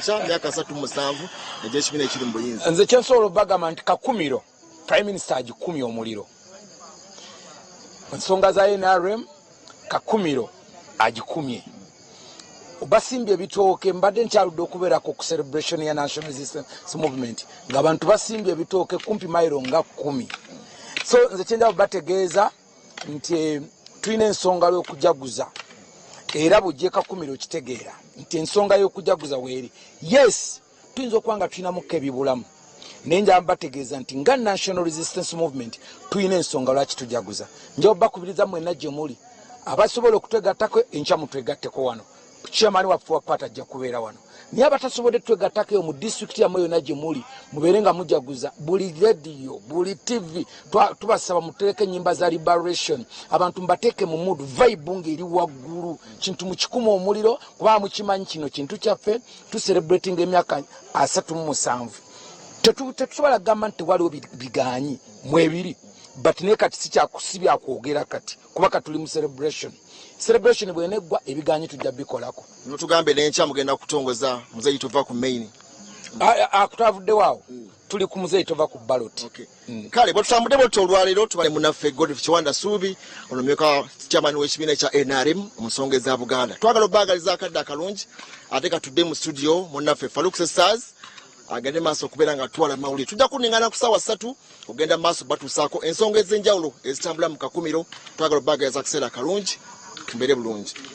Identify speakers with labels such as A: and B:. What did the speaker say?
A: Kya myaka 37 egy'ekibiina ekiri mu buyinza.
B: Nze kyensobola obagamba nti Kakumiro Prime Minister agikumye omuliro. Ensonga za NRM, Kakumiro agikumye. Basimbye ebitooke. Mbadde nkyaludde okubeerako ku celebration ya National Resistance Movement, ng'abantu basimbye ebitooke kumpi mayiro nga 10. So nze kyenjaba bategeeza nti tulina ensonga y'okujaguza, era bujje Kakumiro kitegeera nti ensonga y'okujaguza weeri. Yes, tuyinza okuba nga tulinamuko ebibulamu, naye njaba bategeeza nti nga National Resistance Movement tulina ensonga lwaki tujaguza. Njaba bakubiriza mwenna gye muli abasobola okutwegattako, enkya mutwegatteko wano. Chairman waffe wa party ajja kubeera wano, naye abatasobodde twegattako eyo mu disitulikiti yammwe yonna gye muli, mubeere nga mujaguza. Buli rediyo, buli TV, tubasaba mutereke ennyimba za liberation, abantu mubateeke mu mood, vibe ng'eri waggulu. Kintu mukikuma omuliro, kubanga mukimanyi kino kintu kyaffe. Tucelebrating emyaka 37. Tetusobola kugamba nti tewaliwo biganyi mwebiri, but naye kati si byakwogera kati, kuba katuli mu celebration. Celebration bweneggwa, ebiganyi tujja bikolako.
A: Notugambe n'enkya mugenda kutongoza Muzeeyi Tova ku main.
B: Twavuddewo awo, tuli ku Muzeeyi Tova ku ballot.
A: Okay. Kale bwe tutambudde bwetyo olwaleero, tubale munaffe Godfrey Kiwanda Suubi, ono myuka chairman w'ekibiina ekya NRM mu nsonga eza Buganda. Twagala obbaagaliza akadde akalungi, ate katudde mu studio munnaffe Faruk Stars agende maaso okubeera nga twala mawulire. Tujja kuningana ku ssaawa 3 ogenda maaso batuusaako ensonga ez'enjawulo ezitambula mu Kakumiro. Twagala obbaagaliza akaseera akalungi, mbeere bulungi.